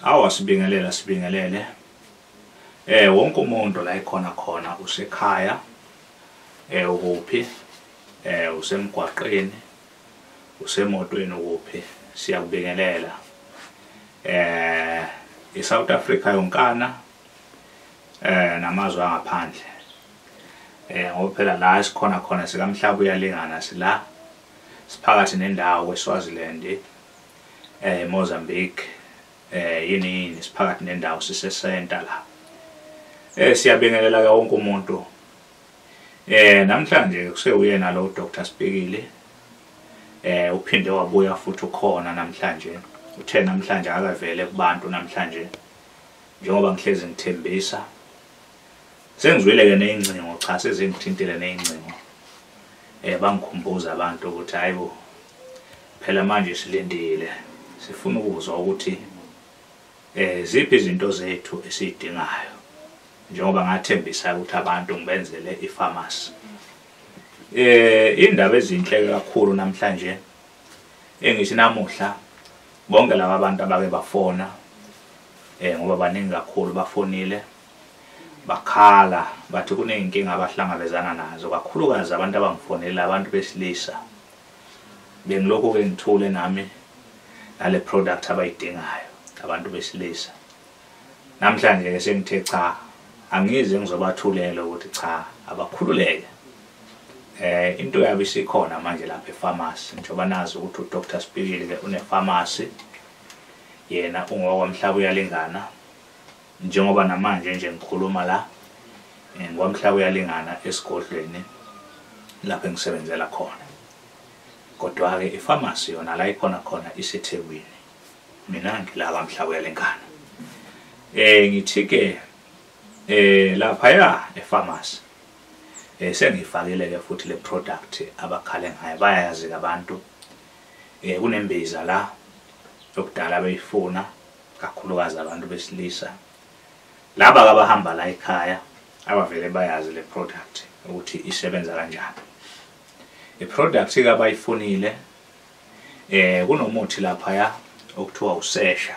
Awa sibingelela sibingelele. Wonke umuntu la ekhona khona usekhaya, ukuphi, usemgwaqeni, usemotweni ukuphi, siyakubingelela. ISouth Africa yonkana namazwe angaphandle. Ngoba phela la esikhona khona sikaMhlaba uyalingana, sila siphakathi nendawo eSwaziland, Mozambique, yini siphakathi nendawo, sisesenta la. Siyabingelela ke wonke umuntu. Namhlanje kusewuyena lo Dr. Spikili. Uphinde wabuya futhi ukhona namhlanje. Uthe namhlanje akavele kubantu namhlanje. Njengoba ngihlezi ngithembisa. Sengizwile ke nezingcingo, cha sezingithintile nezingcingo. Bangikhumbuza abantu ukuthi hayibo phela manje silindile, sifuna ukuzwa ukuthi ziphi izinto zethu esizidingayo. Njengoba ngathembisa ukuthi abantu ngibenzele ipharmacy. Indaba ezinhle kakhulu namhlanje engithi namuhla bonke laba abantu abake bafona, ngoba baningi kakhulu bafonile bakhala bathi kuneyinkinga abahlangabezana nazo, kakhulukazi abantu abangifonela abantu besilisa. Bengilokhu ke ngithule nami nale product abayidingayo abantu besilisa. Namhlanje ke sengithe cha, angize ngizobathulela ukuthi cha abakhululeke. Into yabo isikhona manje lapha epharmacy, njengoba nazi ukuthi uDr Spikili ke une pharmacy, yena ungowaMhlaba uyalingana. Njengoba namanje nje ngikhuluma la ngwaMhlaba uyalingana esigodlweni lapho engisebenzela khona. Kodwa ke ipharmacy yona la ikhona khona iseThekwini, mina ngila kwaMhlaba uyalingana. Ngithi ke lapha ya epharmacy sengifakile ke futhi le product abakhale ngayo, bayayazi abantu. Kunembiza la yokudala beyifuna kakhulukazi abantu besilisa laba abahamba la ekhaya abavele bayazi le product ukuthi isebenza kanjani. I product ke abayifunile, kunomuthi lapha ya okuthiwa usesha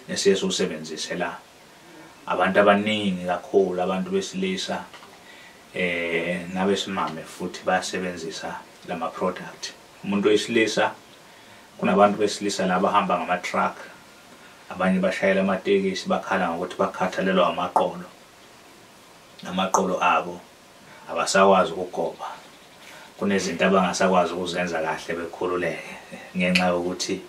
esiye siwusebenzise la. Abantu abaningi kakhulu abantu besilisa nabesimame futhi bayasebenzisa lama product. Umuntu wesilisa, kunabantu besilisa laba hamba ngama truck, abanye bashayela amatekisi, bakhala ngokuthi bakhathalelwa amaqolo, amaqolo abo abasakwazi ukugoba, kunezinto abangasakwazi ukuzenza kahle bekhululeke ngenxa yokuthi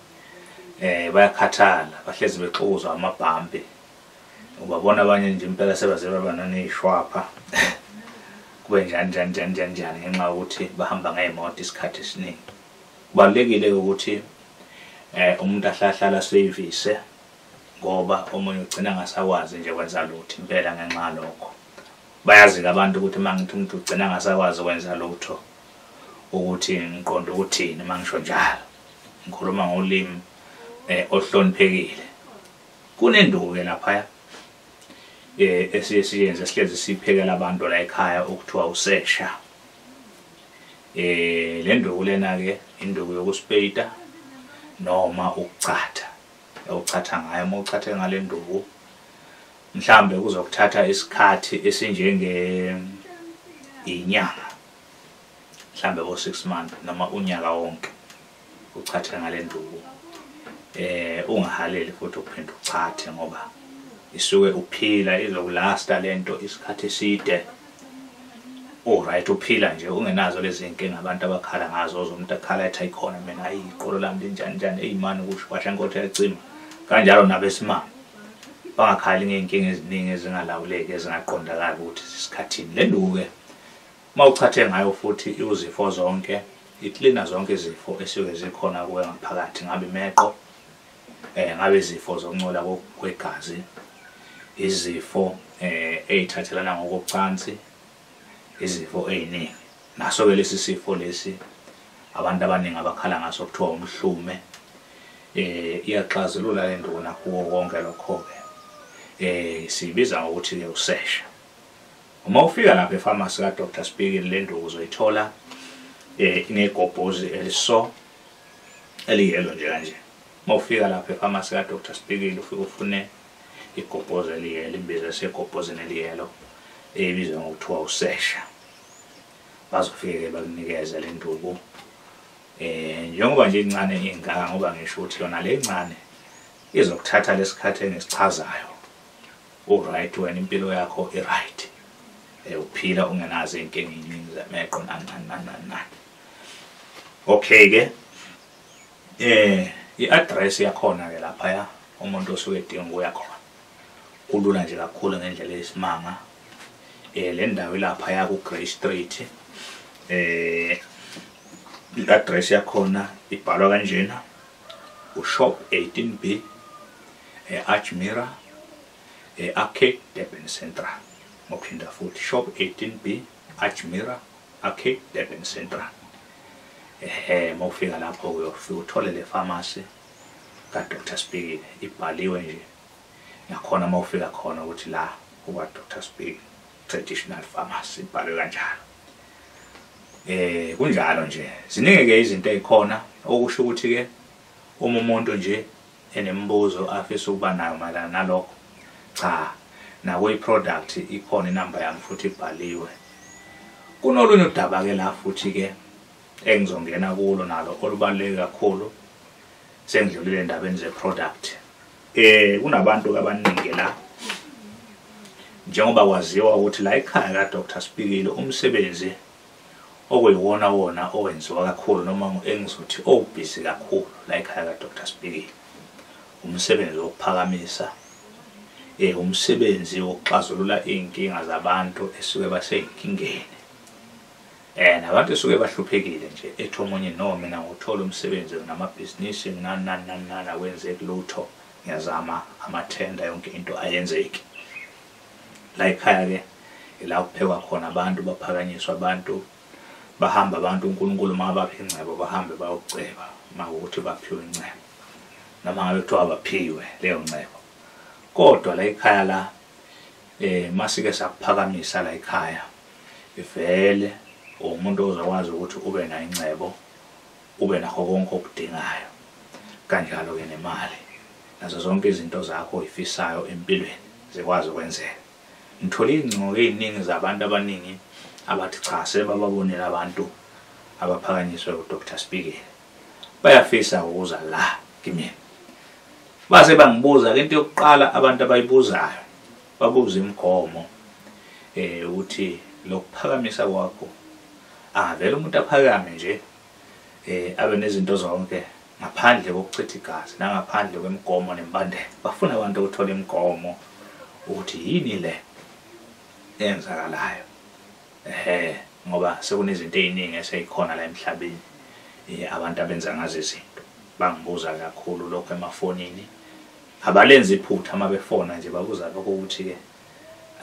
bayakhathala, bahlezi bexukuzwa amabhampi. Ubabona abanye nje impela sebaze baba naneyishwapha kube njani njani njani njani njani ngenxa yokuthi bahamba ngey'moto isikhathi esiningi. Kubalulekile ukuthi umuntu ahlahlala sevise, ngoba omunye ugcina ngasakwazi nje kwenza lutho impela ngenxa yalokho. Bayazi abantu ukuthi uma ngithi umuntu ugcina ngasakwazi kwenza lutho ukuthi ngiqonda ukuthini uma ngisho njalo, ngikhuluma ngolimi oluhloniphekile. Kunenduku ke lapha esiye siyenze sihlezi siphekela abantu la ekhaya okuthiwa usesha. Le nduku lena ke induku yokuspeyita noma ukuchatha, ukuchatha ngayo. Uma uchathe ngale nduku mhlambe kuzokuthatha isikhathi esinjenge inyanga, mhlambe bo 6 months noma unyaka wonke uchathe ngale nduku. Ungahaleli futhi uphinde uchathe, ngoba isuke uphila izokulasta lento isikhathi eside. Alright, uphila nje ungenazo lezi inkinga abantu abakhala ngazo, uzomuntu akhala ethi ayikhona mina ayi iqolo lami linjani njani, eyimani kusho kwasha inkotho yacima kanjalo. Nabesimame bangakhali ngey'nkinga eziningi ezingalawuleki ezingaqondakali ukuthi sisikhathini. Le nduku ke uma uchathe ngayo futhi iwuzifo zonke, iklina zonke izifo esuke zikhona kuwe ngaphakathi, ngabe imeqo, ngabe izifo zokuncola kwegazi, izifo ey'thathelana ngokocansi, izifo ey'ningi. Naso-ke lesi sifo lesi abantu abaningi abakhala ngaso kuthiwa umhlume. Iyaxazulula le nduku nakuwo konke lokho-ke. Siyibiza ngokuthi-ke usesha. Uma ufika lapha epharmacy ka-Dr Spikili, le nduku uzoyithola inegobhozi eliso eliyelo nje kanje. Mawufika lapha epharmacy ka Dr Spikile ufike ufune igobhozo eliyelo, imbiza esegobhozeni eliyelo ebizwa ngokuthiwa usesha. Bazofike bakunikeze le nduku. Njengoba nje incane ingaka, ngoba ngisho ukuthi yona le ncane izokuthatha lesikhathi engisichazayo. Uright wena, impilo yakho i-right. Uphila ungenazo inkinga eziningi zameqo nani nani nani nani. Okay ke, i-address yakhona ke lapha umuntu osuke edinga ukuya khona. Kulula nje kakhulu ngendlela eyisimanga. Le ndawo ilapha ya ku Grey Street. I-address yakhona ibhalwa kanjena: ushop 18B, Ajmira, Arcade, Durban Central. Ngophinda futhi, shop 18B, Ajmira, Arcade, Durban Central. Mawufika lapho uyofika uthole le pharmacy ka Dr Spikile, ibhaliwe nje nakhona mawufika khona ukuthi la kuba Dr Spikile Traditional Pharmacy, ibhalwe kanjalo. Kunjalo nje, ziningi ke izinto ezikhona, okusho ukuthi ke uma umuntu nje enemibuzo afisa ukuba nayo mayelana nalokho, cha, nakuyi product ikhona inamba yami futhi ibhaliwe. Kunolunye udaba ke la futhi ke engizongena kulo nalo olubaluleke kakhulu, sengidlulile endabeni ze product. Kunabantu abaningi la, njengoba kwaziwa ukuthi la ekhaya ka Dr Spikile umsebenzi okuyiwona wona owenziwa kakhulu, noma engizothi owubhizi kakhulu la ekhaya ka Dr Spikile, umsebenzi wokuphakamisa, umsebenzi wokuxazulula inkinga zabantu esuke baseyinkingeni. Nabantu esuke bahluphekile nje, ethi omunye no mina ngothola umsebenzi namabhizinisi nani nani nani nani, akwenzeki lutho, ngiyazama amathenda, yonke into ayenzeki. La ekhaya ke la kuphekwa khona abantu, baphakanyiswa abantu, bahamba abantu, uNkulunkulu mabapha ingcebo bahambe bayoceba, makuthi baphiwe ingcebo noma ngabe kuthiwa abaphiwe leyo ngcebo. Kodwa la ekhaya la masike sakuphakamisa la ekhaya, vele umuntu ozokwazi ukuthi ube nayo ingcebo, ube nakho konke okudingayo, kanjalo ke nemali nazo zonke izinto zakho oyifisayo empilweni zikwazi ukwenzeka. Ngithola ingcingo eziningi zabantu abaningi abathi cha, sebababonela abantu abaphakanyiswe uDr Spikile, bayafisa ukuza la kimina. Base bangibuza into yokuqala abantu abayibuzayo, babuza imigomo ukuthi lokuphakamisa kwakho angavela umuntu aphakame nje abe nezinto zonke ngaphandle kokuchitha igazi nangaphandle kwemigomo nemibandela. Bafuna abantu ukuthola imigomo ukuthi yini le eyenzakalayo, ngoba sekunezinto eziningi eseyikhona la emhlabeni abantu abenza ngazo izinto. Bangibuza kakhulu lokho emafonini, abalenzi iphutha uma befona nje, babuza lokho ukuthi ke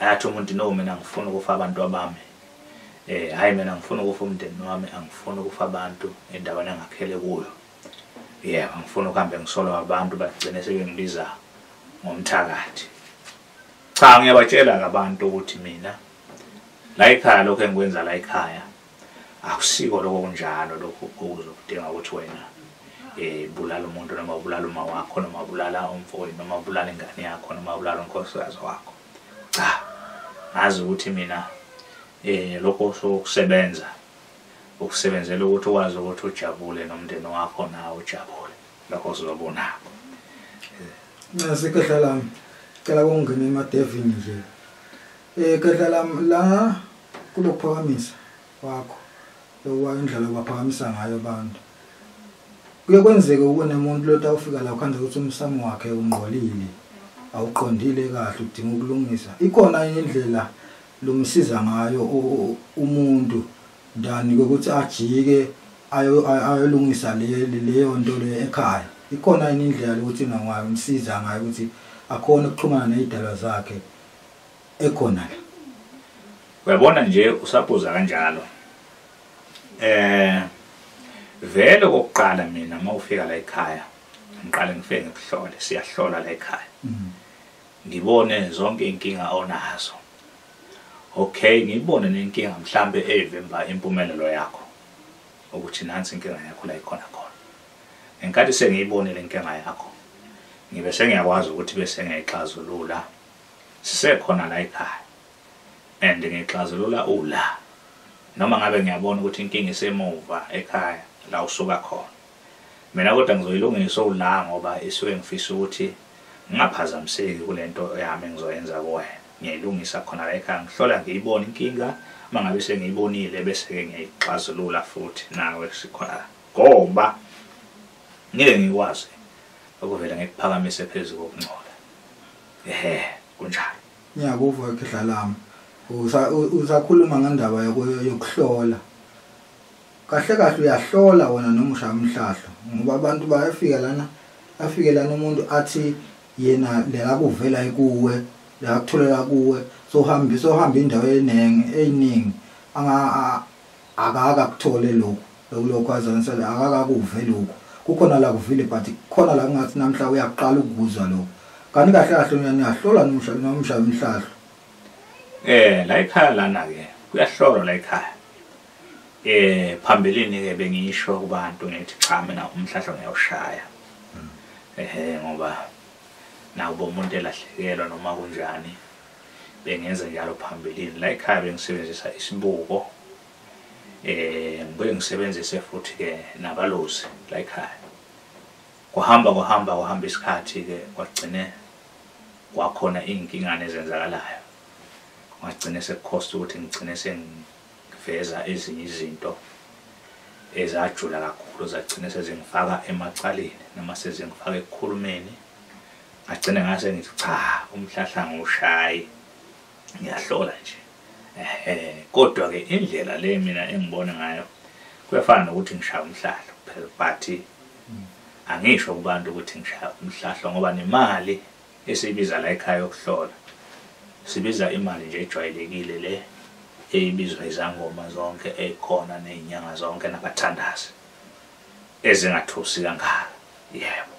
ayathi umuntu no mina ngifuna ukufa abantu abami, hayi mina ngifuna ukufa umndeni wami, angifuni ukufa abantu endaweni engakhele kuyo, yebo ngifuna ukuhambe ngisolo abantu bagcine sebengibiza ngomthakathi. Cha, ngiyabatshela abantu ukuthi mina la ekhaya lokho engikwenza la ekhaya akusiko lokho kunjalo, lokho okuzokudinga ukuthi wena bulala umuntu noma bulala uma wakho noma bulala umfowenu noma bulala ingane yakho noma bulala unkosikazi wakho. Cha, ngazi ukuthi mina lokho sokusebenza ukusebenzela ukuthi ukwazi ukuthi ujabule nomndeni wakho nawe ujabule, lokho sizobonako. Nasikhehla lami, cela ukungena emadevini nje. Khehla lami, la kulokuphakamisa kwakho, indlela obaphakamisa ngayo abantu, kuye kwenzeke ukunemuntu lo tawufika la ukhanze ukuthi umsamo wakhe ungqolile, awuqondile kahle, udinga ukulungisa. Ikhona indlela lomsiza ngayo umuntu ndani ukuthi ajike ayolungisa leyo nto le ekhaya? Ikhona indlela ukuthi ngamsiza ngayo ukuthi akhona ukuxhumana nezidalwa zakhe ekhona la? Uyabona nje usabuza kanjalo, vele okokuqala mina mawufika la ekhaya ngiqale ngifike ngikuhlole, siyahlola la ekhaya, ngibone zonke inkinga onazo. Okay, ngibone nenkinga mhlambe evimba impumelelo yakho, ukuthi nansi inkinga yakho la ikhona khona. Ngenkathi sengiyibonile inkinga yakho, ngibe sengiyakwazi ukuthi bese ngiyayixazulula sisekhona la ekhaya, and ngiyixazulula ula noma ngabe ngiyabona ukuthi inkinga isemuva ekhaya la usuka khona. Mina kodwa ngizoyilungisa ula ngoba isuke ngifisa ukuthi ngingaphazamiseki kulento yami engizoyenza kuwena. Ngiyayilungisa khona la ekhaya, ngihlola ngiyibona inkinga, uma ngabe sengiyibonile bese-ke ngiyayixazulula futhi nawe sikhona la, ngoba ngeke ngikwazi ukuvela ngikuphakamise phezu kokungcola. Ehhe, kunjalo. Ngiyakuva khehla lami. Usakhuluma ngendaba yokuhlola. Kahle kahle uyahlola wena noma ushaya umhlahlo, ngoba abantu bayafika lana, afike lana umuntu athi yena lela kuvela kuwe, la kutholela kuwe, sohamba indawo eningi akakakuthole lokho lokho azanisele, akakakuve lokho. Kukhona la kuvile but khona la kungathi namhla uyaqala ukuzwa lokho. Kanti kahle kahle uyahlola noma ushaya umhlahlo? La ekhaya lana ke kuyahlolwa la ekhaya. Phambilini ke bengisho kubantu ngithi cha mina umhlahlo ngiyawushaya. Ehhe, ngoba nakuba umuntu elahlekelwa noma kunjani bengenza njalo phambilini. La ekhaya bengisebenzisa isibuko, ngibuye ngisebenzise futhi ke nabalozi la ekhaya. Kuhamba isikhathi ke kwagcine kwakhona iy'nkingane ezenzakalayo, kwagcine sekukhosta ukuthi ngigcine sengiveza ezinye izinto ezajula kakhulu, zagcine sezingifaka emacaleni noma sezingifaka ekukhulumeni. Ngagcine ngase ngithi cha, umhlahla ngiwushayi, ngiyahlola nje. Kodwa ke indlela le mina engibona ngayo kuyafana nokuthi ngishaya umhlahlo kuphela, but angisho kubantu ukuthi ngishaya umhlahlo ngoba nemali esibiza la ekhaya yokuhlola sibiza imali nje ejwayelekile le eyibizwa izangoma zonke ekhona nezinyanga zonke nabathandazi, ezingathusi kangaka. Yebo.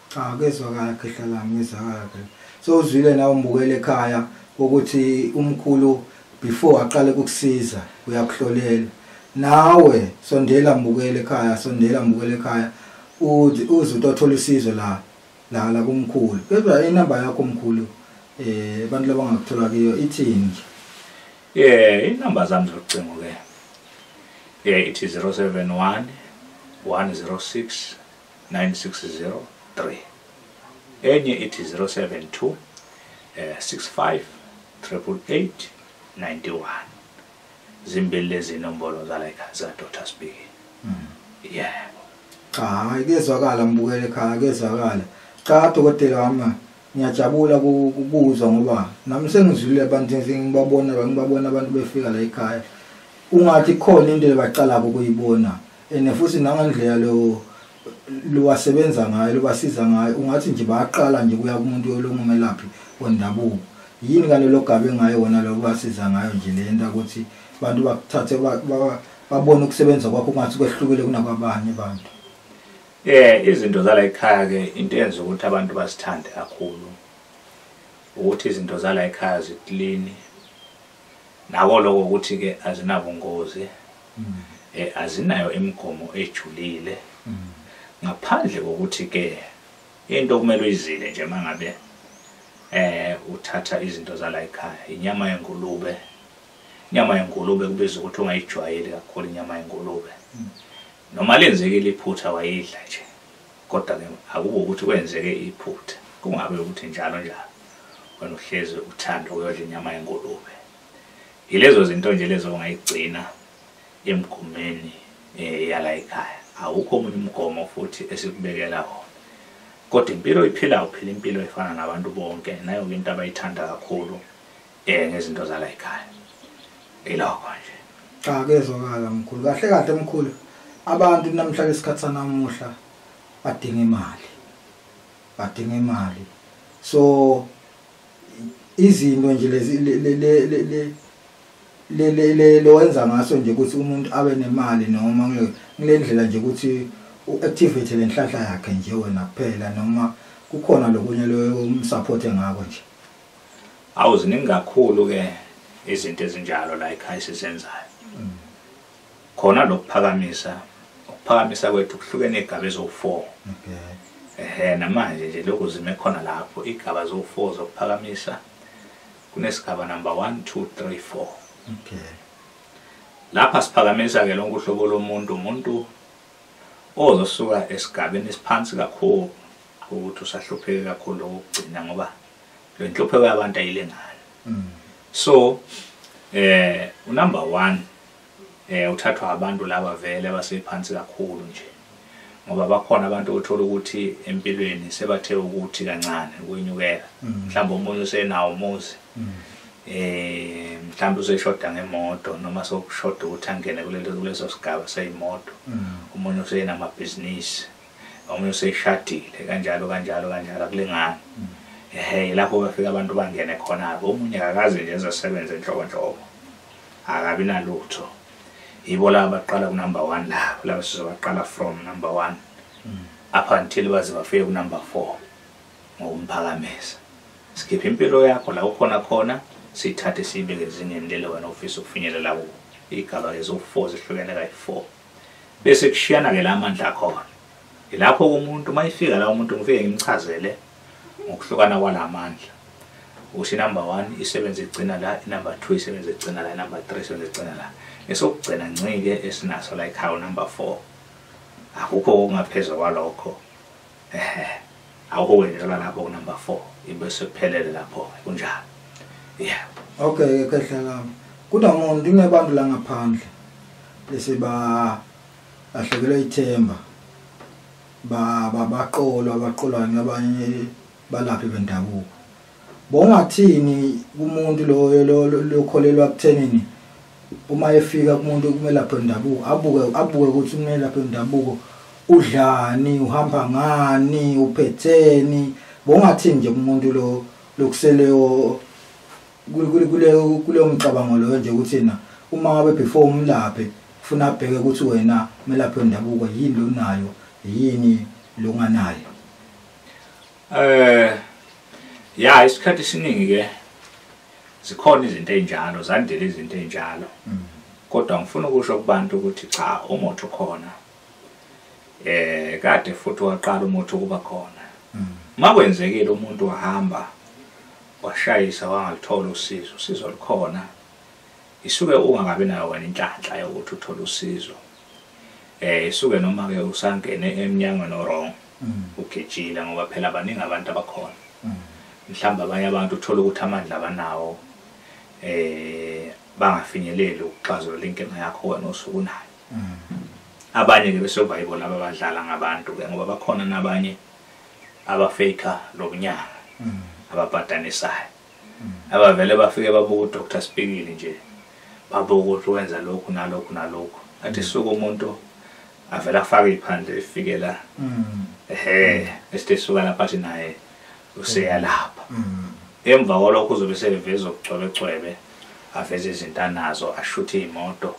Cha, kezwakala khehla lami, ngizwakala. So uzwile nawe umbukele ekhaya ukuthi umkhulu before aqale ukukusiza uyakuhlolela. Nawe sondela mbukele ekhaya, sondela mbukele ekhaya, uze uthola usizo la la kumkhulu. Kodwa inamba yakho mkhulu, abantu labangakuthola kiyo ithini nje? Inamba zami zocingo ke ithi 071 106 9603. Enye ithi 072 65 888 91. Zimbili lezi nombolo zala ekhaya za Dr. Speaking. Yebo. Cha, hayi kezwakala mbukele ekhaya, kezwakala. Cha dokotela wami, ngiyajabula ukuzwa ngoba nami sengizwile abantu ngibabona abantu befika la ekhaya. Ungathi khona into lebaqala ukuyibona, ene futhi nangendlela lo luwasebenza ngayo, lubasiza ngayo, ungathi nje bayaqala nje kuya kumuntu olungumelaphi wendabuko. Yini kanye logabe ngayo wona lokubasiza ngayo nje le nto ukuthi abantu bakuthathe babone ukusebenza kwakho kungathi kwehlukile kunakwabanye abantu? Izinto zala ekhaya ke into eyenza ukuthi abantu bazithande kakhulu ukuthi izinto zala ekhaya ziclean, nako lokho ukuthi ke azinabungozi, azinayo imigomo ejulile, ngaphandle kokuthi ke into kumele uyizile nje mangabe uthatha izinto zala ekhaya. Inyama yengulube, inyama yengulube kubizwa ukuthi ungayijwayeli kakhulu inyama yengulube. Noma lenzekile iphutha wayidla nje, kodwa ke akubo ukuthi kwenzeke iphutha, kungabe ukuthi njalo njalo wena uhlezi uthanda ukuyodla inyama yengulube. Yilezo zinto nje lezo ongayigcina emgomeni yala ekhaya. Awukho omunye umgomo futhi esikubekela wona, kodwa impilo iphila, uphila impilo efana nabantu bonke, nayo into abayithanda kakhulu ngezinto zala ekhaya. Ilokho nje. Cha, kezwakala mkhulu. Kahle kahle mkhulu, abantu namhlanje isikhathi sanamuhla badinga imali, badinga imali. So izinto nje lezi le le wenza ngaso nje ukuthi umuntu abe nemali, noma ngile ndlela nje ukuthi uactivate lenhlahla yakhe nje wena kuphela, noma kukhona lokunye lo umsupport ngakho nje? Awu, ziningi kakhulu ke izinto ezinjalo la ekhaya esizenzayo. Khona lokuphakamisa Ukuphakamisa kwethu kuhlukene igaba ezo4. Okay. Namanje nje lokho zime khona lapho igaba zo4 zokuphakamisa. Kunesigaba number 1 2 3 4. Okay. Lapha siphakamisa ke lonke uhlobo lomuntu, umuntu ozosuka esigabeni esiphansi kakhulu ukuthi usahlupheke kakhulu ukugcina ngoba le nhlupheko yabantu ayilingani. So unumber 1 uthathwa abantu laba vele abasephansi kakhulu nje, ngoba bakhona abantu othola ukuthi empilweni sebathe ukuthi kancane ukuyinyukela. Mhlawumbe omunye usenawo umuzi, mhlawumbe useshoda ngemoto noma sokushoda ukuthi angene kuleso sigaba seyimoto. Omunye usenamabhizinisi, omunye useshadile, kanjalo kanjalo kanjalo, akulingani. Lapho bafika abantu bangene khona, omunye akakaze nje ezosebenza enhlobonhlobo, akabi nalutho. Yibo laba baqala ku number 1 labo sizobaqala from number 1 up until baze bafike ku number 4 ngokumphakamisa. Sikhipha impilo yakho la ukhona khona, sithathe siyibeke ezingeni lelo wena ofisa ukufinyelela kuwo. Igaba ezo4 zihlukene kayi4, bese kushiyana ke lamandla akhona. Ilapho umuntu mayifika la umuntu ngifike ngimchazele ngokuhlukana kwalamandla, ukuthi number 1 isebenza igcina la, number 2 isebenza igcina la, number 3 isebenza igcina la. Esokugcina ncike esinaso la ekhaya number 4, akukho okungaphezulu kwalokho. Awukho kwendlula lapho ku number 4, ibe sekuphelele lapho kunjalo. Yeah. Okay, khehla lami, kunomuntu kunebantu la ngaphandle bese ba lahlekelwe ithemba, baqolwa baqolwa ngabanye balaphi bendabuko. Bongathini kumuntu loyo lokholelwa kuthenini uma efika kumuntu kumelaphi wendabuko, abuke ukuthi umelaphi wendabuko udlani, uhamba ngani, uphetheni? Bongathini nje kumuntu lo lokuseleyo kuleyo mcabango loyo nje ukuthi na uma ngabe before umlaphe ufuna abheke ukuthi wena umelaphi wendabuko yini lonayo, yini longanayo? Ya, isikhathi esiningi ke zikhona izinto ezinjalo, zandile izinto ezinjalo. Kodwa ngifuna ukusho kubantu ukuthi cha, umuthi ukhona. Kade futhi waqala umuthi ukuba khona. Makwenzekile umuntu wahamba washayisa wangalithola usizo, usizo lukhona. Isuke ungakabi nayo wena inhlanhla yokuthi uthole usizo. Isuke noma ke usangene eminyangweni wrong, ugejile, ngoba phela baningi abantu abakhona. Mhlawumbe abanye abantu uthola ukuthi amandla abanawo bangafinyeleli ukuxazulula inkinga yakho wena osuke unayo. Abanye ke bese kuba yibo laba abadlala ngabantu ke, ngoba bakhona nabanye abafake lobunyanga, ababhadanisayo, abavele bafike babuka uDr Spikili nje, babuka ukuthi wenza lokhu nalokhu nalokhu, athi suka umuntu avela afake iphandle efike la, esithe suka lapha athi naye useyalapha. Emva kwalokho uzobe seveza ubucwebecwebe, aveze izinto anazo, ashuthe imoto,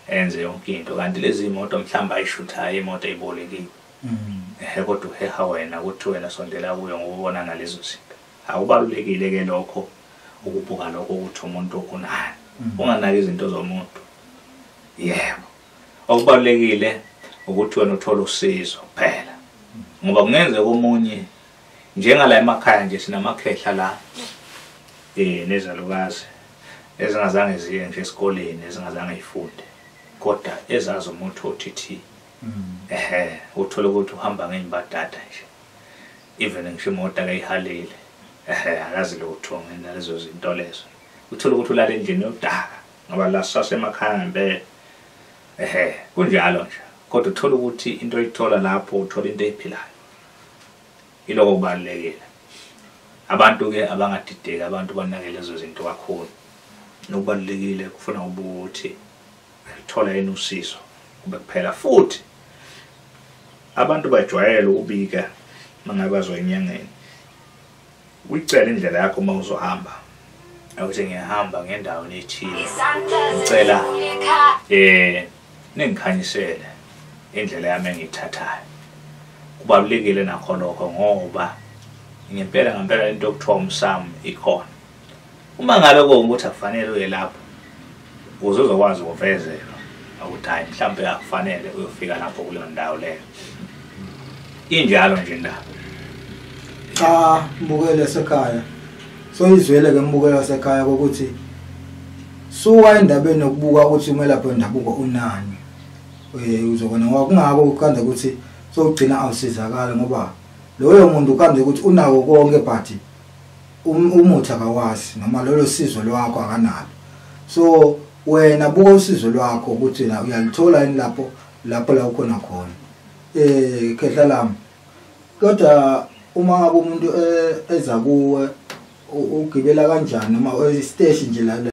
enze yonke into, kanti lezi imoto mhlawumbe ayishuthayo imoto eyibolekiwe. Kodwa uheha wena ukuthi wena sondela kuyo ngokubona nalezo zinto. Akubalulekile ke lokho ukubuka lokho ukuthi umuntu unani, unganaki izinto zomuntu. Yebo, okubalulekile ukuthi wena uthole usizo kuphela, ngoba kungenzeka omunye njengala emakhaya nje sinamakhehla la nezalukazi ezingazange ziye nje esikoleni, ezingazange zifunde, kodwa ezazi umuthi othi uthola ukuthi uhamba ngeimbadada nje, even ngisho imoto akayihalile, akazi lutho ngalezo zinto lezo. Uthola ukuthi ulala endlini yodaka, ngoba la sasemakhaya ngempela. Kunjalo nje, kodwa uthola ukuthi into oyithola lapho uthola into ephilayo. Iloko kubalulekile. Abantu ke abangadideki, abantu banake lezo zinto kakhulu. Nokubalulekile kufuna ukuthi thola yini usizo kube kuphela. Futhi abantu bajwayele ukubika mangabe bazwa enyangeni, uyicela indlela yakho uma uzohamba, ukuthi ngiyahamba ngendawo ethile, ngicela ningikhanyisele indlela yami engiyithathayo. Kubalulekile nakho lokho, ngoba ngempela ngempela into okuthiwa umsamo ikhona. Uma ngabe kuwukuthi akufanele uye lapho ukuze uzokwazi ukuvezelwa, Ukuthi hayi mhlawumbe akufanele uyofika lapho kuleyo ndawo leyo. Injalo nje indaba. Cha, mbukele sekhaya. Soyizwele ke mbukelo sekhaya ukuthi suka endabeni nokubuka ukuthi umelaphi wendabuko unani. Uzobona ngoba kungako ukanda ukuthi sowugcina awusizakala ngoba loyo muntu ukande ukuthi unako konke but umuthi akawazi noma lolo sizo lwakho akanalo. So wena buka usizo lwakho ukuthi la uyalithola yini lapho la ukhona khona. Khehla lami. Kodwa uma ngabe umuntu eza kuwe ugibela kanjani noma station nje la